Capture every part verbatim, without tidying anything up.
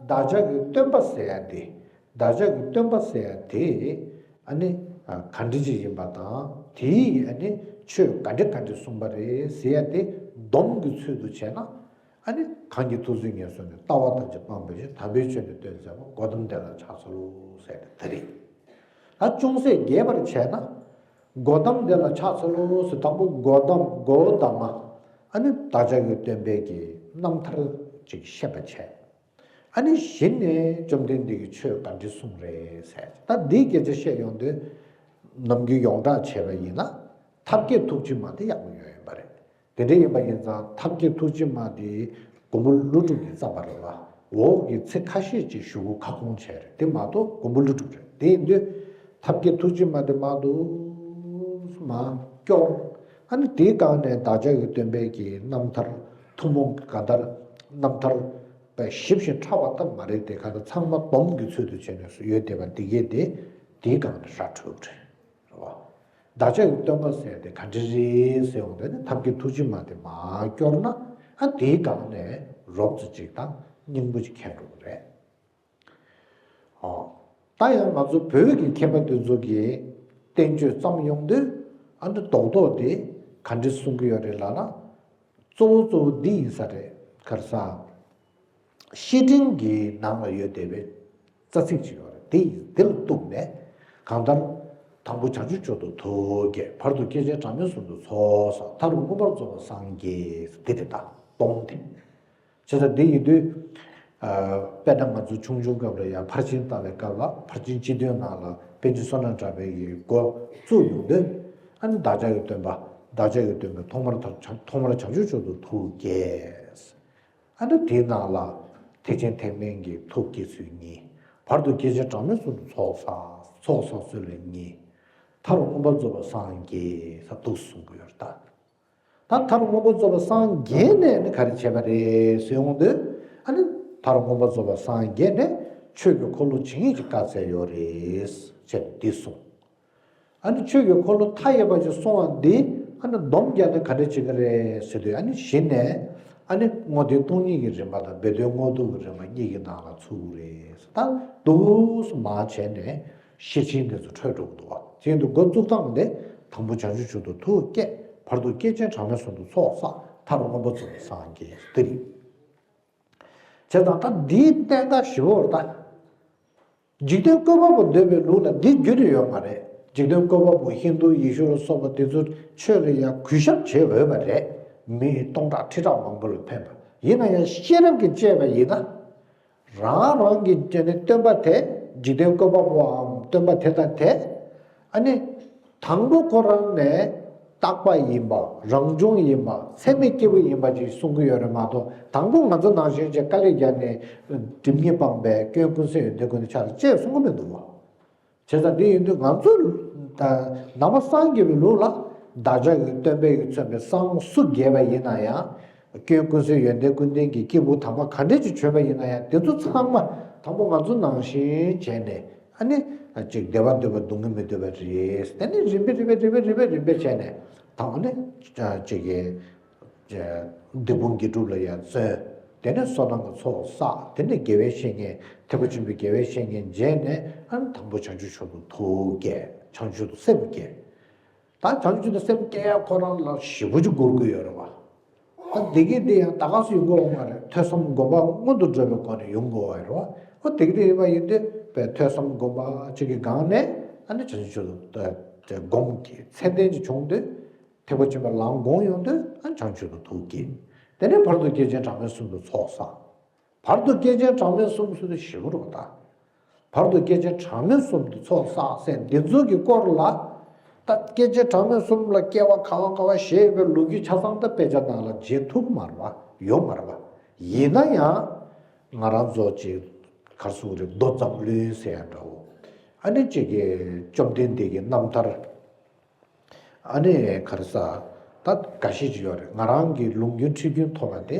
བདག་ཅག་གི་སྟོན་པ་ཟེར་ཡ་དེ། བདག་ཅག་གི་སྟོན་པ་ཟེར་ཡ་དེ། ཨ་ནི། ག་འདྲ་ཅིག་ཡིན་པ་དང་། དེས་ཨ་ནི་ཆོས་ག་འདྲ་ག་འདྲ་གསུངས་པ་རེད་ཟེར་ཡ་དེ་སྡོམ་གྱི་ཚུལ་དུ་བྱས་ན། ཨ་ནི་གང་གིས་ཐུགས་བརྩེ་ངན་སོང་ནས། ལྟ་བ་ཐམས་ཅད་སྤང་བའི་ཕྱིར། དམ་པའི་ཆོས་ནི་སྟོན་མཛད་པ། གོ་ཏམ་དེ་ལ་ཕྱག་འཚལ་ལོ་ཟེར་ཏེ་དེ་རེད། ད་ཅུང་ཟད་རྒྱས་པར་བྱས་ན། གོ་ཏམ་དེ་ལ་ཕྱག་འཚལ་ལོ་ཟེར། དང་པོ་གོ་ཏམ་གོ་ཏ་མ། ཨ་ནི་བདག་ཅག་གི་སྟོན་པའི་གི་རྣམ་ཐར་ཅིག་བཤད་པ་བྱས། ཨ་ནི་གཞི་ནས་བཅོམ་ལྡན་འདས་ཀྱིས་ཆོས་ག་འདྲ་གསུངས་རེད་ཟེར། ད་འདིའི་སྐད་ཆ་བཤད་ཡོང་དུས། ནམ་རྒྱུན་ཡོངས་གྲགས་བྱས་པ་ཡིན་ན། ཐབས་མཁས་ཐུགས་རྗེ་མ་དེ་ཡག་པོ་ཡོད་ཡིན་པ་རེད། དེ་འདྲ་ཡིན་པ་ཡིན་ཙང་ཐབས་མཁས་ཐུགས་རྗེ་མ་དེ་མགོན་པོ་ཀླུ་སྒྲུབ་ཀྱིས་བརྩམས་པ་རེད་བ། འོག་གི་ཚིག་ཁ་ཤས་ཅིག་ཞུ་དགོས་ཁ་སྐོང་བྱས་རེད། དེ་མ་གཏོགས་མགོན་པོ་ཀླུ་སྒྲུབ་རེད། དེ་ཡིན་དུས། ཐབས་མཁས་ཐུགས་རྗེ་མ་དེ་མར་འདུག་མར་སྐྱོར། ཨ་ནི་དེའི་སྒང་ནས་བདག་ཅག་གི་སྟོན་པའི་གི་རྣམ་ཐར། ཐུན་མོང་གི་གང་ལྟར་རྣམ་ཐར་པའི་ཞིབ་ཅིང་ཕྲ་བ་ཙམ་མ་རེད་དེ། གང་ལྟར་ཚང་མ་སྡོམ་གྱི་ཚུལ་དུ་བྱས་ནས་ཡོད་བསྡད་པ་འདི་གས་དེ་དེའི་སྒང་ནས་ར་འཕྲོད་རེད། རེད་བ། བདག་ཅག་གི་སྟོན་པ་ཟེར་དེ་ག་འདྲ་རེད་ཟེར་ཡོང་དུས་ནི། ཐབས་མཁས་ཐུགས་རྗེ་མ་དེ་མར་སྐྱོར་ན། ཨ་དེའི་སྒང་ནས་རོབ་ཙམ་ཅིག་དང་སྙིང་པོ་ཅིག་མཁྱེན་འགྲོ་གི་རེད། ཨོ། ད་ཡང་ང་ཚོ་བོད་ཀྱི་མཁས་པ་དེ་ཚོ་གིས་བསྟན་བཅོས་བརྩམས་ཡོང་དུས། ཨ་ནི་རྡོག་རྡོག་དེ་ག་འདྲ་གསུང་གི་ཡོད་རེད་ལབ་ན། གཙོ་བོ་གཙོ་བོ་འདི་ཡིན་ས་རེད། ག་རེ་ཟེར། བཤེས་སྤྲིང་གི་ནང་ལ་ཡོད་བསྡད་པའི་རྩ་ཚིག་ཅིག་ཡོད་རེད། དེ་ཡིས་དེ་ལ་གཏུགས་ནས། གང་ལྟར། དང་པོ་བྱང་ཆུབ་མཆོག་ཏུ་ཐུགས་བསྐྱེད། བར་དུ་བསྐལ་ཆེན་གྲངས་མེད་གསུམ་དུ་ཚོགས་བསགས། མཐར་མངོན་པར་རྫོགས་པར་སངས་རྒྱས། འདི་རེད། ད་སྡོམ་དེ། བྱས་ཙང་འདི་ཡིན་དུས། ཨ། དཔེར་ན་ང་ཚོ་ཆུང་ཆུང་སྐབས་ལ་ཡང་ཕར་ཕྱིན་བལྟ་བའི་སྐབས་ལ། ཕར་ཕྱིན་སྤྱི་དོན་ནང་ལ་པཎ་ཆེན་བསོད་ནམས་གྲགས་པའི་གི་འགོ་བཙུགས་ཡོང་དུས། ཨ་ནི་བདག་ཅག་གི་སྟོན་པ། བདག་ཅག་གི་སྟོན་པས་ཐོག་མར་ཐོག་མར་བྱང་ཆུབ་མཆོག་ཏུ་ཐུགས་བསྐྱེད། ཨ་ནི་དེའི་ནང་ལ་ཐེག་ཆེན་ཐེག་དམན་གྱི་ཐུགས་བསྐྱེད་ཚུལ་གཉིས། བར་དུ་བསྐལ་ཆེན་གྲངས་མེད་གསུམ་དུ་ཚོགས་བསགས། ཚོགས་བསགས་ཚུལ་ལ་གཉིས། མཐར་མངོན་པར་རྫོགས་པར་སངས་རྒྱས་ཟེར་འདུག་གསུང་གི་ཡོད་རེད་ད། ད་མཐར་མངོན་པར་རྫོགས་པར་སངས་རྒྱས་ནས་ནི་ག་རེ་བྱས་པ་རེད་ཟེར་ཡོང་དུས། ཨ་ནི་མཐར་མངོན་པར་རྫོགས་པར་སངས་རྒྱས་ནས་ཆོས་ཀྱི་འཁོར་ལོ་ཇི་སྙེད་ཅིག་བསྐོར་ཚར་ཡོད་རེད་ཅེས་འདི་གསུངས། ཨ་ནི་ཆོས་ཀྱི་འཁོར་ལོ་མཐའ་ཡས་པ་ཅིག་གསུངས་པ་འདི། ཨ་ནི་སྡོམ་རྒྱག་ནས་ག་འདྲ་བྱེད་ཀྱི་རེད་ཟེར་དུས། ཨ་ནི་གཞི་ནས། ཨ་ནི་བསྔོ་རྟེན་སྟོང་ཉིད་ཀྱི་རིམ་པ་དང་སྦས་དོན་དངོས་བསྟོད་ཀྱི་རིམ་པ་གཉིས་ཀྱི་ནང་ལ་ཚུད་རེད། ད་འདུག་སེ་མར་བྱས་ནས་ཤེར་ཕྱིན་དེ་ཚོ་འཕྲོད་འགྲོ་གི་འདུག་བ། དེ་ཡིན་དུས་འགོ་བཙུགས་སྟངས་དེ། དང་པོ་བྱང་ཆུབ་མཆོག་ཏུ་ཐུགས་བསྐྱེད། བར་དུ་བསྐལ་ཆེན་གྲངས་མེད་གསུམ་དུ་ཚོགས་བསགས། མཐར་མངོན་པར་རྫོགས་པར་སངས་རྒྱས། འདི་རེད། བྱས་ཙང་ད་འདིའི་བསྟན་བདག་ཞི་བ་འོ་ད། འཇིག་རྟེན་བཀོད་པ་པོ་འདོད་པའི་ལུགས་ལ་འདི་རྒྱུན་དུ་ཡོད་མ་རེད། འཇིག་རྟེན་བཀོད་པ་པོ་ཧིན་དུ་ཡེ་ཤུ་ལ་སོགས་པ་དེ་ཚོ་ཆོས་ལ་ཡང་གུས་ཞབས་བྱེད་འོས་པ་རེད། མི་སྟོང་ཕྲག་ཁྲི་ཕྲག་མང་པོ་ལ་ཕན་པ། ཡིན་ན་ཡང་ཤེས་རབ་ཀྱིས་དཔྱད་པ་ཡིན་ན། རང་རང་གི་སྟོན་པ་དེ། འཇིག་རྟེན་བཀོད་པ་པོའམ་སྟོན་པ་དེ་དང་དེ། ཨ་ནི། དང་པོ་ཁོ་རང་ནས་རྟག་པ་ཡིན་པ། རང་བྱུང་ཡིན་པ། ཚད་མེད་སྐྱེས་བུ་ཡིན་པ་ཅིག་གསུང་གི་ཡོད་རེད་མ་གཏོགས། དང་པོ་ང་ཚོ་ནང་བཞིན་བྱས་དཀའ་ལས་བརྒྱབ་ནས་སྒྲིབ་གཉིས་སྤངས་པའི་སྐྱོན་ཀུན་ཟད་ཡོན་ཏན་ཀུན་ལྡན་ཆགས་ཅེས་གསུང་གི་མི་འདུག་བ། བྱས་ཙང་འདི་ཡིན་དུས་ང་ཚོ་ད་ནང་པ་སངས་རྒྱས་པའི་ལུགས་ལ། བདག་ཅག་གི་སྟོན་པས་ཀྱིས་མཚོན་པའི་སངས་སུ་རྒྱས་པ་ཡིན་ན་ཡང་། སྐྱོན་ཀུན་ཟད་ཡོན་ཏན་ཀུན་ལྡན་གྱི་སྐྱེས་བུ་དམ་པ་ག་འདྲས་ཅིག་བྱོན་པ་ཡིན་ན་ཡང་། དེ་ཚོ་ཚང་མ་དང་པོ་ང་ཚོ་ནང་བཞིན་བྱས་ནས། ཨ་ནི། ཅིག་བདེ་བ་འདོད་པ་སྡུག་བསྔལ་མི་འདོད་པ་རེད། དེ་ནི་རིམ་པས་རིམ་པས་རིམ་པས་རིམ་པས་རིམ་པས་བྱས་ནས། དང་པོ་ནི། ཅིག་གི། སྡིག་སྤོང་དགེ་སྒྲུབ་ལ་ཡང་བརྩོན། དེ་ནས་བསོད་ནམས་ཀྱི་ཚོགས་བསགས། དེ་ནས་དགེ་བའི་བཤེས་གཉེན། ཐེག་པ་ཆེན་པོའི་དགེ་བའི་བཤེས་གཉེན་མཇལ་ནས། ཨ་ནི་དང་པོ་བྱང་ཆུབ་མཆོག་ཏུ་ཐུགས་བསྐྱེད། བྱང་ཆུབ་ཏུ་སེམས་བསྐྱེད། ད་བྱང་ཆུབ་ཏུ་སེམས་བསྐྱེད་ཡ་ཁོ་རང་ལ་ཞེ་པོ་ཅིག་འགོར་གྱི་ཡོད་རེད་བ། ད་འདི་གི་འདི་ཡང་ད་ག་སུ་ཡོང་གི་ཡོད་མ་རེད། ཐོས་བསམ་སྒོམ་པ་སྔོན་དུ་འགྲོ་བའི་སྒོ་ནས་ཡོང་དགོས་པ་རེད་བ། ཨོ་དེ་གི་འདི་ཡིན་པ་ཡིན་དུས་པའི་ཐོས་བསམ་སྒོམ་པ་ཅིག་གི་སྒང་ནས། ཨ་ནི་བྱང་ཆུབ་མཆོག་ཏུ་སྒོམ་གྱི་ཚད་ལྡན་ཅིག་བྱུང་དུས། ཐེག་པ་ཆེན་པོའི་ལམ་བསྒོམས་ཡོང་དུས། ཨ་བྱང་ཆུབ་ཏུ་ཐུགས་བསྐྱེད། དེ་ནས་བར་དུ་བསྐལ་ཆེན་གྲངས་མེད་གསུམ་དུ་ཚོགས་བསགས། བར་དུ་བསྐལ་ཆེན་གྲངས་མེད་གསུམ་ཟེར་དུས་ཞེ་པོ་རེད་བ་ད། བར་དུ་བསྐལ་ཆེན་གྲངས་མེད་གསུམ་དུ་ཚོགས་བསགས་ཟེར་འདི་ཚོ་གི་སྐོར་ལ། ད་བསྐལ་ཆེན་གྲངས་མེད་གསུམ་ལ་སྐྱེ་བ་ག་བ་ག་བ་བཞེས་ཡོད་པའི་ལོ་རྒྱུས་ཆ་ཚང་ད་དཔེ་ཆ་ནང་ལ་མཇལ་ཐུབ་མ་རེད་བ། ཡོད་མ་རེད་བ། ཡིན་ན་ཡང་། ང་རང་ཚོ་ཅིག་ག་རེ་ཟེར་དགོས་རེད། མདོ་མཛངས་བླུན་ཟེར་ཡ་འདྲ་བོ། ཨ་ནི་ཅིག་གི་བཅོམ་ལྡན་འདས་ཀྱི་རྣམ་ཐར། ཨ་ནི་ག་རེ་ཟ། ད་འགའ་ཤས་ཅིག་ཡོད་རེད། ང་རང་གི་ལུང་རྒྱུན་ཁྲིད་རྒྱུན་ཐོབ་པ་དེ།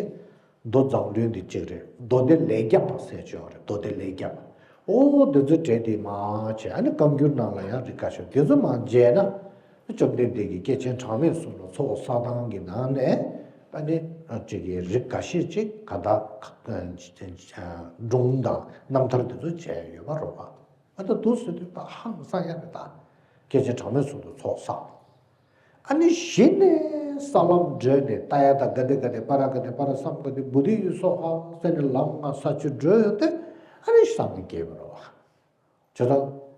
མདོ་མཛངས་བླུན་དེ་གཅིག་རེད། མདོ་སྡེ་ལས་བརྒྱ་པ་ཟེར་ཅིག་ཡོད་རེད། མདོ་སྡེ་ལས་བརྒྱ་པ། ཨོ་དེ་ཚོའི་གྲས་དེ་མར་བྱས། ཨ་ནི་བཀའ་འགྱུར་ནང་ལ་ཡང་རིགས་ཁ་ཤས་དེ་ཚོ་མར་མཇལ་ན། བཅོམ་ལྡན་འདས་ཀྱིས་བསྐལ་ཆེན་གྲངས་མེད་གསུམ་ལ་ཚོགས་བསགས་སྟངས་ཀྱི་ནང་ནས། ཨ་ནི། ཅིག་གི་རིགས་འགའ་ཤས་ཅིག་ག་ད་སྒྲུང་དང་རྣམ་ཐར་དེ་ཚོ་བྱས་ཡོད་པ་རེད་བ། ཨ་ད་འདུག་ཟེར་དུས་ད་ཧང་སང་ཡ་རེད་ད། སྐད་ཆ་གྲངས་མེད་ཟུང་དུ་ཚོགས་བསགས། ཨ་ནི་གཞི་ནས་ས་ལམ་བགྲོད་ནས་ཏ་ཡ་ད་ག་དེ་ག་དེ་པ་ར་ག་དེ་པ་ར་སམ་ག་དེ་བུ་དི་ཡུལ་སོགས་ཨ་ཟེར་ནས་ལམ་ལྔ་ས་ཆུ་བགྲོད་ཡོང་དུས། ཨ་ནི་སངས་རྒྱས་པ་རེད་བ། བྱས་ཙང་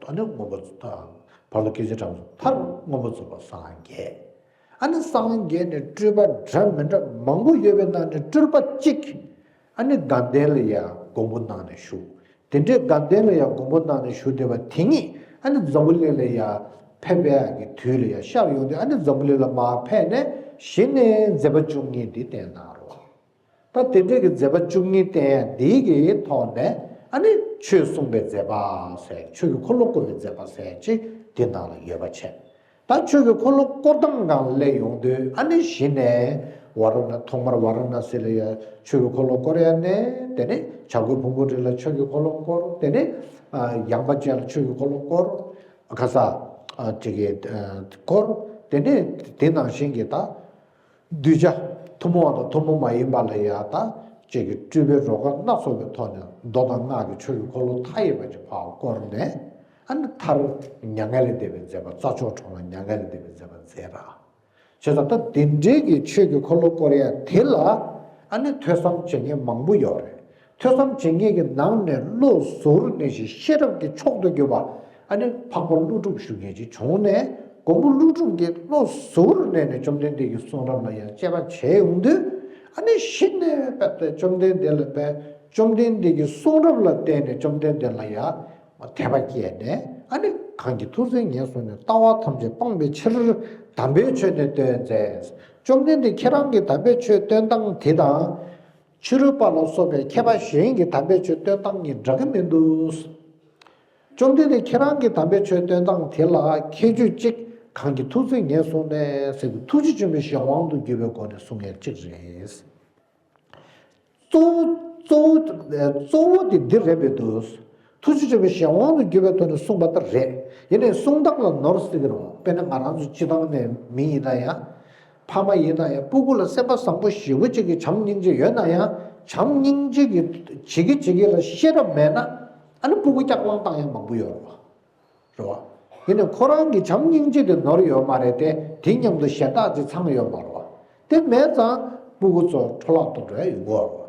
ཨ་ནི་མངོན་པ་ཐར། ཕར་ལ་སྐད་ཆ་གྲངས་མཐར་མངོན་པར་རྫོགས་པར་སངས་རྒྱས། ཨ་ནི་སངས་རྒྱས་ནས་སྤྲུལ་པ་འདྲ་མི་འདྲ་མང་པོ་ཡོད་པའི་ནང་ནས་སྤྲུལ་པ་གཅིག་ཨ་ནི་དགའ་ལྡན་ལ་ཡང་དགོངས་པ་གནང་ནས་བཞུགས། དེ་འདྲའི་དགའ་ལྡན་ལ་ཡང་དགོངས་པ་གནང་ནས་བཞུགས་བསྡད་པ་དེ་ཉིད་ཨ་ནི་འཛམ་བུ་གླིང་ལ་ཡང་ཕེབས་པའི་གི་དུས་ལ་ཡང་ཤར་ཡོང་དུས། ཨ་ནི་འཛམ་བུ་གླིང་ལ་མར་ཕེབས་ནས་གཞི་ནས་མཛད་པ་བཅུ་གཉིས་འདི་བསྟན་གནང་རོགས། ད་དེ་འདྲའི་གི་མཛད་པ་བཅུ་གཉིས་བསྟན་ཡ་འདིའི་གི་ཐོག་ནས་ཨ་ནི་ཆོས་གསུངས་པའི་མཛད་པ་ཟེར། ཆོས་ཀྱི་འཁོར་ལོ་བསྐོར་བའི་མཛད་པ་ཟེར་ཅིག་འདི་ནང་ལ་ཡོད་པ་བྱས། ད་ཆོས་ཀྱི་འཁོར་ལོ་བསྐོར་སྟངས་སྒང་སླེབས་ཡོང་དུས། ཨ་ནི་གཞི་ནས་ཝཱ་ར་ཎ་ཐོག་མར་ཝཱ་ར་ཎ་སི་ལ་ཡ་ཆོས་ཀྱི་འཁོར་ལོ་བསྐོར་ཡ་ནས། དེ་ནས་བྱ་རྒོད་ཕུང་པོའི་རི་ལ་ཆོས་ཀྱི་འཁོར་ལོ་བསྐོར། དེ་ནས་ཨ་ཡངས་པ་ཅན་ལ་ཆོས་ཀྱི་འཁོར་ལོ་བསྐོར། ཁ་ས་ཨ་ཅིག་གི་ཨ་བསྐོར། དེ་ནས་དེ་ནང་བཞིན་གྱི་ད་གདུལ་བྱ་ཐུན་མོང་བ་དང་ཐུན་མོང་མ་ཡིན་པ་ལ་ཡང་ད་ཅིག་གི་སྤྲུལ་པའི་རོལ་གར་སྣ་ཚོགས་པའི་ཐོག་ནས་མདོ་དང་སྔགས་ཀྱི་ཆོས་ཀྱི་འཁོར་ལོ་མཐའ་ཡས་པ་ཅིག་ཕར་བསྐོར་ནས། ཨ་ནི་མཐར་མྱ་ངན་ལས་འདས་པའི་མཛད་པ། རྩྭ་མཆོག་གྲོང་ལ་མྱ་ངན་ལས་འདས་པའི་མཛད་པ་མཛད་པ། བྱས་ཙང་ད་དེ་འདྲའི་གི་ཆོས་ཀྱི་འཁོར་ལོ་བསྐོར་ཡ་དེ་ལ་ཨ་ནི་ཐོས་བསམ་བྱེད་མཁན་མང་པོ་ཡོད་རེད། ཐོས་བསམ་བྱེད་མཁན་གྱི་ནང་ནས་བློ་གཟུར་གནས་ཤིང་ཤེས་རབ་ཀྱི་མཆོག་ཏུ་གྱུར་པ་ཨ་ནི་འཕགས་པ་ཀླུ་སྒྲུབ་ཞུ་མཁན་ཅིག་བྱུང་ནས། མགོན་པོ་ཀླུ་སྒྲུབ་ཀྱིས་བློ་གཟུར་གནས་ནས་བཅོམ་ལྡན་འདས་ཀྱི་གསུང་རབ་ལ་ཡང་དཔྱད་པ་བྱས་ཡོང་དུས། ཨ་ནི་གཞི་ནས་བལྟས་ཏེ་བཅོམ་ལྡན་འདས་ལ་བལྟས། བཅོམ་ལྡན་འདས་ཀྱི་གསུང་རབ་ལ་བརྟེན་ནས་བཅོམ་ལྡན་འདས་ལ་ཡང་དད་པ་སྐྱེས་ནས། ཨ་ནི་གང་གི་ཐུགས་བརྩེ་ངན་སོང་ནས། ལྟ་བ་ཐམས་ཅད་སྤངས་པའི་ཕྱིར། དམ་པའི་ཆོས་ནི་སྟོན་མཛད། བཅོམ་ལྡན་འདས་ཁྱེད་རང་གི་དམ་པའི་ཆོས་སྟོན་སྟངས་དེ་དང་། ཕྱི་རོལ་པ་ལ་སོགས་པའི་མཁས་པ་གཞན་གྱི་དམ་པའི་ཆོས་སྟོན་སྟངས་གཉིས་འདྲ་གི་མི་འདུག། བཅོམ་ལྡན་འདས་ཁྱེད་རང་གི་དམ་པའི་ཆོས་སྟོན་སྟངས་དེ་ལ་ཁྱད་ཆོས་གཅིག། གང་གི་ཐུགས་བརྩེ་ངན་སོང་ནས་ཟེར་དུས། ཐུགས་རྗེ་ཆེན་པོའི་གཞན་དབང་དུ་གྱུར་པའི་སྒོ་ནས་གསུང་མཁན་གཅིག་རེད། གཙོ་བོ་གཙོ་བོ་གཙོ་བོ་དེ་འདི་རེད་པས་འདུག། ཐུགས་རྗེ་ཆེན་པོའི་གཞན་དབང་དུ་གྱུར་པའི་ཐོག་ནས་གསུངས་པ་ལྟར་རེད། ཡིན་ནའི་གསུང་སྟངས་ལ་ནོར་སྲིད་ཀྱི་རེད། དཔེར་ན་ང་རང་ཚོ་སྤྱི་བཏང་ནས་མི་ཡིན་ན་ཡང་། ཕ་མ་ཡིན་ན་ཡང་སྤུ་གུ་ལ་སེམས་པ་བཟང་པོ་ཞེ་པོ་ཅིག་གི་བྱམས་སྙིང་རྗེ་ཡོད་ན་ཡང་། བྱམས་སྙིང་རྗེ་གི་བྱེད་ཀྱི་བྱེད་ཀྱི་ལ་ཤེས་རབ་མེད་ན། ཨ་ནི་སྤུ་གུ་སྐྱག་ལང་བཏང་ཡང་མང་པོ་ཡོད་རེད་བ། རེད་བ། ཡིན་ནའི་ཁོ་རང་གི་བྱམས་སྙིང་རྗེ་དེ་ནོར་ཡོད་མ་རེད་དེ། དེ་མཉམ་དུ་ཞེན་ཆགས་ཅིག་ཚང་ཡོད་མ་རེད་བ། དེ་མེད་ཙང་སྤུ་གུ་ཚོ་འཕྲོ་བརླག་ཏུ་འགྲོ་ཡ་ཡོང་གི་ཡོད་རེད་བ།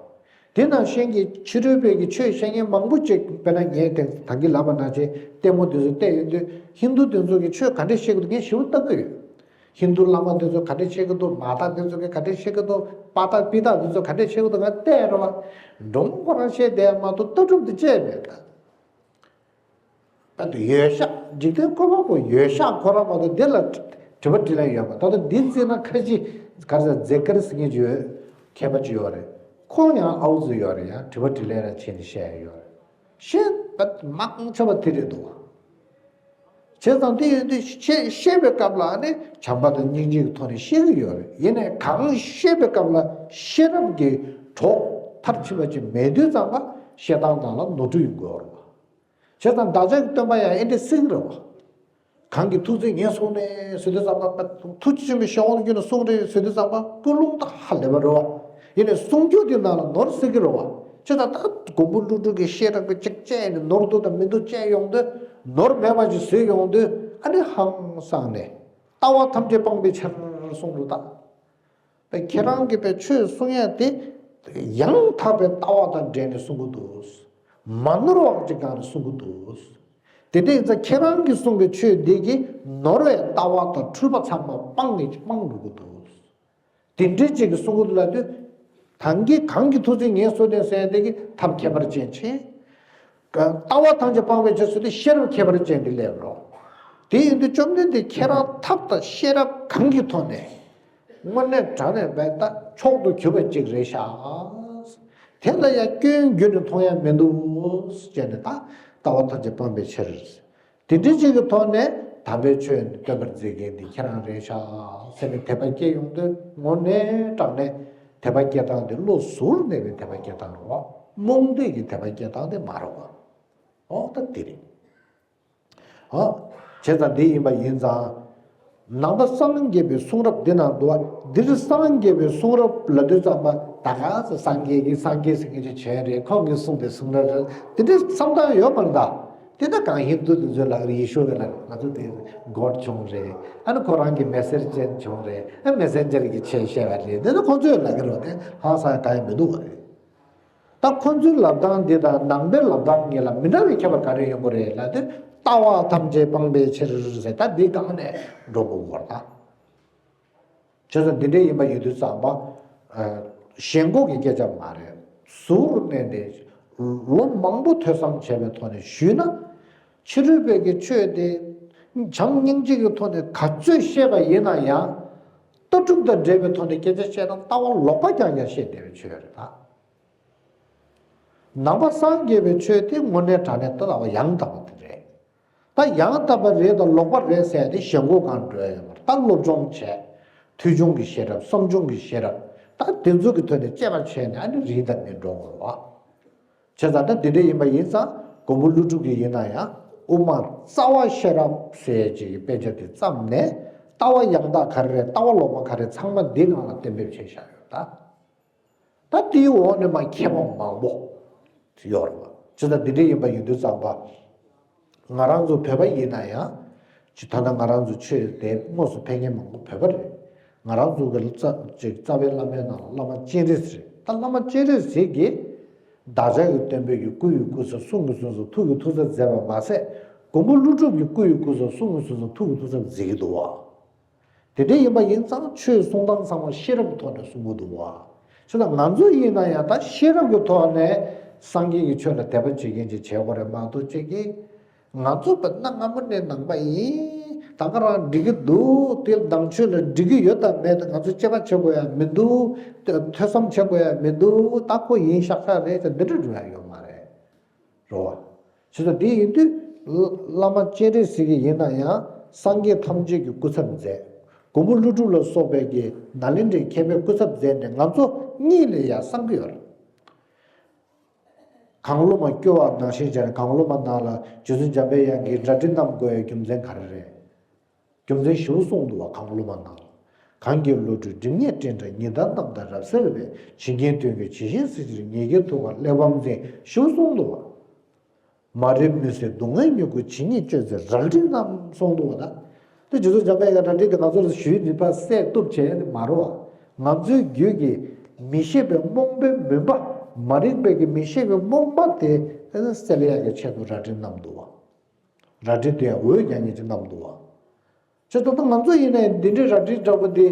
དེ་ནང་བཞིན་གྱི་ཕྱི་རོལ་པའི་གི་ཆོས་བཤད་མཁན་མང་པོ་ཅིག། དཔེར་ན་ངས་དེ་ད་གིན་ལབ་པ་ནང་བཞིན་ལྟད་མོ་དེ་ཚོ་བལྟས་ཡོང་དུས། ཧིན་དུ་དེ་ཚོ་གི་ཆོས་ག་འདྲས་བཤད་ཀྱི་འདུག། ངས་ཞེ་པོ་ལྟ་གི་ཡོད། ཧིན་དུ་བླ་མ་དེ་ཚོ་ག་འདྲས་བཤད་ཀྱི་འདུག། མ་ཏཱ་དེ་ཚོ་གི་ག་འདྲས་བཤད་ཀྱི་འདུག། པ་ཏཱ་པི་ཏཱ་དེ་ཚོ་ག་འདྲས་བཤད་ཀྱི་འདུག། ང་བལྟས་རེད་བ། སྒྲུང་ཁོ་རང་བཤད་བསྡད་མ་གཏོགས་ལྟ་གྲུབ་དེ་བཅས་མེད་ད། ད་དུ་ཡོད་ཤག། འཇིག་རྟེན་བཀོད་པ་པོ་ཡོད་ཤག་ཁོ་རང་མ་གཏོགས་འདི་ལ་དྲི་བ་དྲིས་ལན་ཡོད་མ། ད་ལྟ་འདི་བརྩིས་ན་ཁ་ཅིག་ག་རེ་ཟེར། མཛད་དཀར་ཟེར་མཁན་ཅིག་ཡོད། མཁས་པ་ཅིག་ཡོད་རེད། ཁོང་ཡང་ཨའུ་ཙི་ཡོད་རེད། ཡང་དྲི་བ་དྲིས་ལན་རང་བྱས་ནས་བཤད་ཡ་ཡོད་རེད། བཤད་པ་མང་ཆེ་བ་དེ་རེད་འདུག། བྱས་ཙང་དེ་ཡོད་དུས་བཤད་བཤད་པའི་སྐབས་ལ་ནི་བྱམས་པ་དང་སྙིང་རྗེ་གི་ཐོག་ནས་བཤད་ཀྱི་ཡོད་རེད། ཡིན་ནའི་གང་བཤད་པའི་སྐབས་ལ་ཤེས་རབ་ཀྱི་གྲོགས་མཐར་ཕྱིན་པ་ཅིག་མེད་དུས་ཙམ་པ་བཤད་སྟངས་ནང་ལ་ནོར་འཁྲུལ་ཡོང་གི་ཡོད་རེད་བ། བྱས་ཙང་བདག་ཅག་གི་སྟོན་པ་ཡང་ཨེ་འདྲ་ཟེར་གི་རེད་བ། གང་གི་ཐུགས་བརྩེ་ངན་སོང་ནས་ཟེར་དུས་ཙམ་པ། ཐུགས་རྗེ་ཆེན་པོའི་གཞན་དབང་དུ་གྱུར་ནས་གསུངས་རེད་ཟེར་དུས་ཙམ་པ། ཀུན་སློང་ད་ཧ་ལས་པ་རེད་བ། ཡིན་ནའི་གསུང་རྒྱུ་དེ་ནང་ལ་ནོར་ཟེར་གི་རེད་བ། བྱས་ཙང་ད་མགོན་པོ་ཀླུ་སྒྲུབ་ཀྱི་ཤེས་རབ་ཀྱི་ཅིག་དཔྱད་ནས་ནོར་འདུག་དང་མི་འདུག་དཔྱད་ཡོང་དུས། ནོར་མེད་པ་ཅིག་བཟོས་ཡོང་དུས། ཨ་ནི་ཧང་སངས་ནས། ལྟ་བ་ཐམས་ཅད་སྤངས་པའི་ཕྱིར་གསུངས་འདུག་ད། པའི་ཁྱེད་རང་གིས་པའི་ཆོས་གསུང་ཡ་དེ་ཡང་དག་པའི་ལྟ་བ་དང་འབྲེལ་ནས་གསུང་གི་འདུག། མ་ནོར་བ་ཅིག་སྒང་ནས་གསུང་གི་འདུག། དེ་འདྲ་ཡིན་ཙང་ཁྱེད་རང་གིས་གསུངས་པའི་ཆོས་འདི་གིས་ནོར་བའི་ལྟ་བ་དང་འཁྲུལ་པ་ཚང་མ་སྤངས་ནས་སྤངས་འགྲོ་གི་འདུག། དེ་འདྲའི་ཅིག་གིས་གསུང་གི་འདུག་ལབ་དུས། ད་གིན་གང་གི་ཐུགས་བརྩེ་ངན་སོང་ནས་ཟེར་ཡ་དེ་གི་ཐབས་ཁྱད་པར་ཅན་ཆེ། ལྟ་བ་ཐམས་ཅད་སྤངས་པའི་རྗེས་སུ་དེ་ཤེས་རབ་ཁྱད་པར་ཅན་དེ་སླེབས་རོ། དེ་ཡིན་དུས་བཅོམ་ལྡན་འདས་ཁྱེད་རང་ཐབས་དང་ཤེས་རབ་གང་གི་ཐོག་ནས་དངོས་གནས་དྲང་གནས་པའི་ད་མཆོག་ཏུ་གྱུར་པ་ཅིག་རེད་ཤག། དེ་ལ་ཡང་སྐྱོན་བརྒྱུད་ནས་མཐོང་ཡ་མི་འདུག་ཅེས་ནས། ད་ལྟ་བ་ཐམས་ཅད་སྤངས་པའི་ཕྱིར། དེ་འདྲའི་ཅིག་གི་ཐོག་ནས་དམ་པའི་ཆོས་སྟོན་པར་མཛད་མཁན་འདི་ཁྱེད་རང་རེད་ཤག་ཟེར་ནས་དད་པ་སྐྱེ་ཡོང་དུས། དངོས་གནས་དྲང་གནས་དད་པ་སྐྱེ་སྟངས་དེ་བློ་གཟུར་གནས་པའི་དད་པ་སྐྱེ་སྟངས་རེད་བ། རྨོངས་དད་ཀྱི་དད་པ་སྐྱེ་སྟངས་དེ་མ་རེད་བ། འོ་ད་དེ་རེད། ཨ། བྱས་ཙང་འདི་ཡིན་པ་ཡིན་ཙང་། ནང་པ་སངས་རྒྱས་པའི་གསུང་རབ་འདི་ནང་འདུག་བ། འདིར་སངས་རྒྱས་པའི་གསུང་རབ་ལབ་དུས་ཙམ་པ་ད་ག་ཚོད་སངས་རྒྱས་ཀྱིས་སངས་རྒྱས་ཟེར་མཁན་ཅིག་བྱས་རེད། ཁོང་གིས་གསུངས་པའི་གསུང་རབ་རེད། དེ་འདྲའི་བསམ་སྟངས་ཡོད་མ་རེད་ད། དེ་ད་གང་ཧིན་དུ་དེ་ཚོས་ལབ་ཀྱི་རེད། ཡེ་ཤུ་གིས་ལབ་ཀྱི་རེད། ང་ཚོ་དེ་གོཌ་བྱུང་རེད། ཨ་ནི་ཁོ་རང་གི་མེ་སེན་ཇར་ཅན་བྱུང་རེད། ཨ་མེ་སེན་ཇར་གྱིས་ཆོས་བཤད་པ་རེད། དེ་ནི་ཁོ་ཚོས་ལབ་ཀྱི་རེད། དེ་ཧང་སང་གང་ཡང་མི་འདུག་བ་རེད། ད་ཁོ་ཚོའི་ལབ་སྟངས་འདི་དང་ནང་པའི་ལབ་སྟངས་གཉིས་ལ་མི་འདྲ་བའི་ཁྱད་པར་ག་རེ་ཡོང་གི་རེད་ལབ་དུས། ལྟ་བ་ཐམས་ཅད་སྤངས་པའི་ཕྱིར་ཟེར། ད་འདི་སྒང་ནས་འགྲོ་དགོས་པ་རེད་ད། བྱས་ཙང་འདི་འདྲ་ཡིན་པ་ཡིན་དུས་ཙམ་པ། ཨ། ཞེན་ཁོག་གི་སྐད་ཆ་མ་རེད། ཟུར་གནས་ནས་ལོ་མང་པོ་ཐོས་བསམ་བྱས་པའི་ཐོག་ནས་ཞུས་ན། ཕྱི་རོལ་པའི་གི་ཆོས་དེ་བྱམས་སྙིང་རྗེ་གི་ཐོག་ནས་ག་ཚོད་བཤད་པ་ཡིན་ན་ཡང་། ལྟ་གྲུབ་དང་འབྲེལ་བའི་ཐོག་ནས་སྐད་ཆ་བཤད་ན་ལྟ་བ་ལོག་པ་རྐྱང་རྐྱང་བཤད་བསྡད་པའི་ཆོས་རེད་ད། ནང་པ་སངས་རྒྱས་པའི་ཆོས་དེ་དངོས་གནས་དྲང་གནས་ལྟ་བ་ཡང་དག་པ་དེ་རེད། ད་ཡང་དག་པ་རེད་དང་ལོག་པ་རེད་ཟེར་ཡ་དེ་ཞེན་ཁོག་སྒང་འགྲོ་ཡ་ཡོད་མ་རེད། ད་སློབ་སྦྱོང་བྱས། ཐོས་བྱུང་གི་ཤེས་རབ། བསམ་བྱུང་གི་ཤེས་རབ། ད་དེ་ཚོ་གི་ཐོག་ནས་དཔྱད་པ་བྱས་ནས་ཨ་ནི་རིང་དང་ནས་འགྲོ་དགོས་རེད་བ། བྱས་ཙང་ད་དེ་འདྲ་ཡིན་པ་ཡིན་ཙང་མགོན་པོ་ཀླུ་སྒྲུབ་ཀྱི་ཡིན་ན་ཡང་དབུ་མ་རྩ་བ་ཤེས་རབ་ཟེར་ཡ་ཅིག་གི་དཔེ་ཆ་དེ་བརྩམས་ནས། ལྟ་བ་ཡང་དག་ག་རེ་རེད། ལྟ་བ་ལོག་པ་ག་རེ། ཚང་མ་འདི་སྒང་ལ་གཏན་འབེབས་བྱས་བཞག་ཡོད་ད། ད་དེའི་འོག་ནས་མ་མཁས་པ་མང་པོ་ཡོད་རེད་བ། བྱས་ཙང་འདི་འདྲ་ཡིན་པ་ཡིན་དུས་ཙམ་པ། ང་རང་ཚོ་བོད་པ་ཡིན་ན་ཡང་། ཅི་ད་ལྟ་ང་རང་ཚོ་ཆོས་དེ་དངོས་སུ་ཕན་མཁན་མང་པོ་བོད་པ་རེད། ང་རང་ཚོ་གི་རྩ་ཅིག་རྩ་བའི་བླ་མའི་ནང་ལ་བླ་མ་སྤྱན་རས་གཟིགས་རེད། ད་བླ་མ་སྤྱན་རས་གཟིགས་ཀྱིས། བདག་ཅག་གི་སྟོན་པའི་གི་སྐུ་ཡི་སྐུ་ཚབ། གསུང་གི་གསུང་ཚབ། ཐུགས་ཀྱི་ཐུགས་ཚབ་མཛད་པ་མ་ཟད། མགོན་པོ་ཀླུ་སྒྲུབ་ཀྱི་སྐུ་ཡི་སྐུ་ཚབ། གསུང་གི་གསུང་ཚབ། ཐུགས་ཀྱི་ཐུགས་ཚབ་མཛད་ཀྱི་འདུག་བ། དེ་འདྲ་ཡིན་པ་ཡིན་ཙང་ཆོས་གསུང་སྟངས་ཚང་མ་ཤེས་རབ་ཐོག་ནས་གསུང་གི་འདུག་བ། བྱས་ཙང་ང་ཚོ་ཡིན་ན་ཡང་ད་ཤེས་རབ་ཀྱི་ཐོག་ནས་སངས་རྒྱས་ཀྱི་ཆོས་ལ་དད་པ་བྱེད་མཁན་ཅིག་བྱེད་དགོས་རེད་མ་གཏོགས། ཅིག་གིས་ང་ཚོ་བོད་ན་སྔ་མོ་ནས་ནང་པ་ཡིན། ད་ག་རང་འགྲིག་གི་འདུག་དེ་ནང་ཆོས་ལ་འགྲིག་གི་ཡོད་དམ་མེད་དམ་ང་ཚོ་དཔྱད་པ་བྱེད་དགོས་ཡ་མི་འདུག་ཐོས་བསམ་བྱེད་དགོས་ཡ་མི་འདུག་ད་ཁོ་ཡིན་ཤག་ཤག་རེད་ཅེས་འདི་འདྲ་འགྲོ་ཡ་ཡོད་མ་རེད། རེད་བ། བྱས་ཙང་དེ་ཡིན་དུས། བླ་མ་སྤྱན་རས་གཟིགས་ཀྱི་ཡིན་ན་ཡང་སངས་རྒྱས་ཐམས་ཅད་ཀྱི་སྐུ་ཚབ་མཛད། མགོན་པོ་ཀླུ་སྒྲུབ་ལ་སོགས་པའི་གི་ནཱ་ལེནྡྲའི་མཁས་པའི་སྐུ་ཚབ་མཛད་ནས་ང་ཚོ་གཉིད་ལས་ཡར་སངས་ཀྱི་ཡོད་རེད། གང་བློ་མ་སྐྱོ་བ་ནང་བཞིན་བྱས་ནས། གང་བློ་མ་ནང་ལ་རྗེ་བཙུན་འཇམ་པའི་དབྱངས་ཀྱིས་རལ་གྲི་བསྣམས་དགོས་ཡའི་རྒྱུ་མཚན་ག་རེ་རེད། རྒྱུ་མཚན་ཞེ་པོ་གསུངས་འདུག་བ། གང་བློ་མ་ནང་། གང་གི་བློ་གྲོས་སྒྲིབ་གཉིས་སྤྲིན་བྲལ། ཉི་ཟླ་རྣམས་དང་རབ་གསལ་བའི། ཇི་སྙེད་དོན་ཀུན་ཇི་བཞིན་གཟིགས་ཕྱིར། ཉིད་ཀྱི་ཐུགས་ཀར་གླེགས་བམ་འཛིན། ཞེ་པོ་གསུངས་འདུག་བ། མ་རིག་མུན་སེལ་སྡུག་བསྔལ་མྱུ་གུ། ཇི་སྙེད་གཅོད་ཚེ་རལ་གྲི་བསྣམས། གསུངས་འདུག་བ། ད་དེ་རྗེ་བཙུན་འཇམ་པའི་དབྱངས་ཀྱིས་རལ་གྲི་དེ་ང་ཚོ་ལ་ཞུས་ནས་ཕར་གསལ་གཏུབ་བྱས་ནས་མ་རེད་བ། ང་ཚོའི་རྒྱུད་ཀྱི་མི་ཤེས་པའི་རྨོངས་པའི་མུན་པ། མ་རིག་པའི་གི་མི་ཤེས་པའི་རྨོངས་པ་དེ་སེལ་ཡག་གི་ཆེད་དུ་རལ་གྲི་བསྣམས་འདུག་བ། རལ་གྲི་དེ་འོད་རྒྱག་མཁན་ཅིག་བསྣམས་འདུག་བ། ཅེས་ད་ལྟ་ང་ཚོ་ཡིན་ནའི་འདི་འདྲའི་རལ་གྲི་འདྲ་པོ་འདི།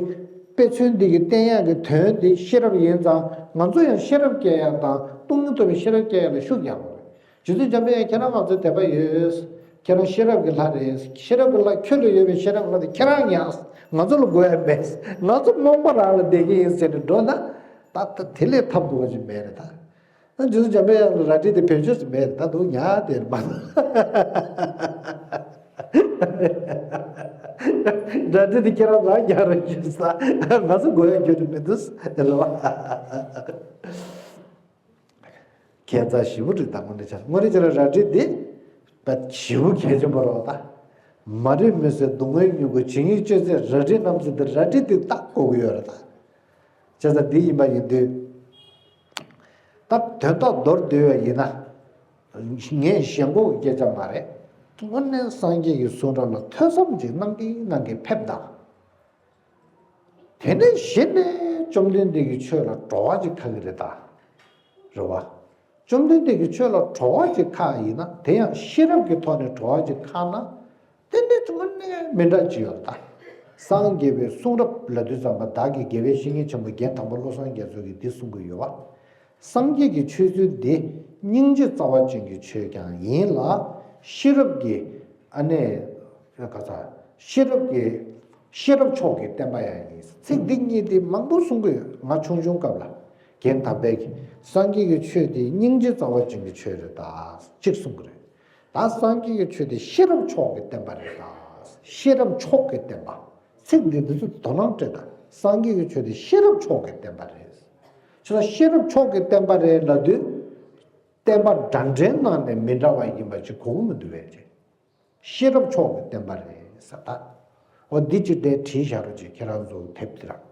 དཔེ་མཚོན་འདི་གི་བསྟན་ཡག་གི་དོན་འདི་ཤེས་རབ་ཡིན་ཙང་། ང་ཚོ་ཡང་ཤེས་རབ་སྐྱེ་ཡག་དང་སྟོང་ཉིད་རྟོགས་པའི་ཤེས་རབ་སྐྱེ་ཡག་ལ་ཤུགས་རྒྱག་དགོས་རེད། རྗེ་བཙུན་འཇམ་པའི་དབྱངས་ཁྱེད་རང་ང་ཚོའི་དད་པ་ཡོད། ཁྱེད་རང་ཤེས་རབ་ཀྱི་ལྷ་རེད། ཤེས་རབ་ཀྱི་ལྷ་ཁྱོད་ལ་ཡོད་པའི་ཤེས་རབ་ཀྱི་ལྷ་དེ་ཁྱེད་རང་ཉར། ང་ཚོ་ལ་དགོས་ཡ་མེད། ང་ཚོ་རྨོངས་པ་རང་ལ་བསྡད་ཀྱི་ཡིན་ཟེར་ནས་འགྲོ་ན། ད་ལྟ་དེ་ལས་ཐབས་སྡུག་པ་ཅིག་མེད་རེད་ད། ཨ། རྗེ་བཙུན་འཇམ་པའི་དབྱངས་ལ་རལ་གྲི་དེ་བེད་སྤྱོད་ཟེར་མེད། ད་དུང་ཉར་དེར་མ། རལ་གྲི་དེ་ཁྱེད་རང་རང་ཉར་རོགས་བྱོས་ས། ང་ཚོ་དགོས་ཡ་ཁྱོན་ནས་མི་འདུག་ཟེར་བ། ཁྱད་མཚར་ཞེ་པོ་རེད་ད། དངོས་གནས་བྱས། དངོས་གནས་བྱས་ན་རལ་གྲི་དེ་དཔེ་ཞེ་པོ་གལ་ཆེན་པོ་རེད་བ་ད། མ་རིག་མུན་སེལ་སྡུག་བསྔལ་མྱུ་གུ། ཇི་སྙེད་གཅོད་ཚེ་རལ་གྲི་བསྣམས་ཟེར་དེ་རལ་གྲི་དེ་ད་དགོས་ཀྱི་ཡོད་རེད་ད། བྱས་ཙང་འདི་ཡིན་པ་ཡིན་དུས། ད་དོན་དག་མདོར་བསྡུས་པ་ཡིན་ན། ངས་ཞེན་ཁོག་གི་སྐད་ཆ་མ་རེད། དངོས་གནས་སངས་རྒྱས་ཀྱི་གསུང་རབ་ལ་ཐོས་བསམ་ཅིག་གནང་གིན་གནང་གིན་ཕེབས་དང་། དེ་ནས་གཞི་ནས་བཅོམ་ལྡན་འདས་ཀྱི་ཆོས་ལ་བྲོ་བ་ཅིག་འཁར་གི་རེད་ད། རེད་བ། བཅོམ་ལྡན་འདས་ཀྱི་ཆོས་ལ་བྲོ་བ་ཅིག་འཁར་ཡིན་ན། དེ་ཡང་ཤེས་རབ་ཀྱི་ཐོག་ནས་བྲོ་བ་ཅིག་འཁར་ན། དེ་ནི་དངོས་གནས་མི་འདྲ་ཅིག་ཡོད་ད། སངས་རྒྱས་པའི་གསུང་རབ་ལབ་དུས་ཙམ་པ། བདག་གིས་དགེ་བའི་བཤེས་གཉེན་ཆེན་པོ་རྒན་དར་མ་བློ་བཟང་རྒྱ་མཚོ་གིས་འདི་གསུང་གི་ཡོད་པ། སངས་རྒྱས་ཀྱི་ཆོས་ཚུལ་འདི་སྙིང་རྗེ་རྩ་བ་ཅན་གྱི་ཆོས་ཀྱང་ཡིན་ལ། ཤེས་རབ་ཀྱི། ཨ་ནི། ག་ས། ཤེས་རབ་ཀྱི། ཤེས་རབ་མཆོག་གི་བསྟན་པ་ཡང་ཡིན། ཚིག་འདི་གཉིས་འདི་མང་པོ་གསུང་གི་ཡོད། ང་ཆུང་ཆུང་སྐབས་ལ་རྒན་དར་མས་ཀྱིས་སངས་རྒྱས་ཀྱི་ཆོས་འདི་སྙིང་རྗེ་རྩ་བ་ཅན་གྱི་ཆོས་རེད་ད་ཅིག་གསུང་གི་རེད། ད་སངས་རྒྱས་ཀྱི་ཆོས་འདི་ཤེས་རབ་མཆོག་གི་བསྟན་པ་རེད་ད། ཤེས་རབ་མཆོག་གི་བསྟན་པ། ཚིག་འདི་འདི་ཚོ་དོ་སྣང་སྤྲད་དང་། སངས་རྒྱས་ཀྱི་ཆོས་འདི་ཤེས་རབ་མཆོག་གི་བསྟན་པ་རེད། ཁྱོད་ལ་ཤེས་རབ་མཆོག་གི་བསྟན་པ་རེད་ལབ་དུས། བསྟན་པ་འདྲ་འདྲའི་ནང་ནས་མི་འདྲ་བ་ཡིན་པ་ཅིག་གོ་གི་མི་འདུག་བས་ཅིག་ཤེས་རབ་མཆོག་གི་བསྟན་པ་རེད་ཟེར་ད། འོ་འདི་ཅིག་དེ་བྲིས་བཞག་རོགས་གྱིས། ཁྱེད་རང་ཚོ་དེབ་དེ་ར།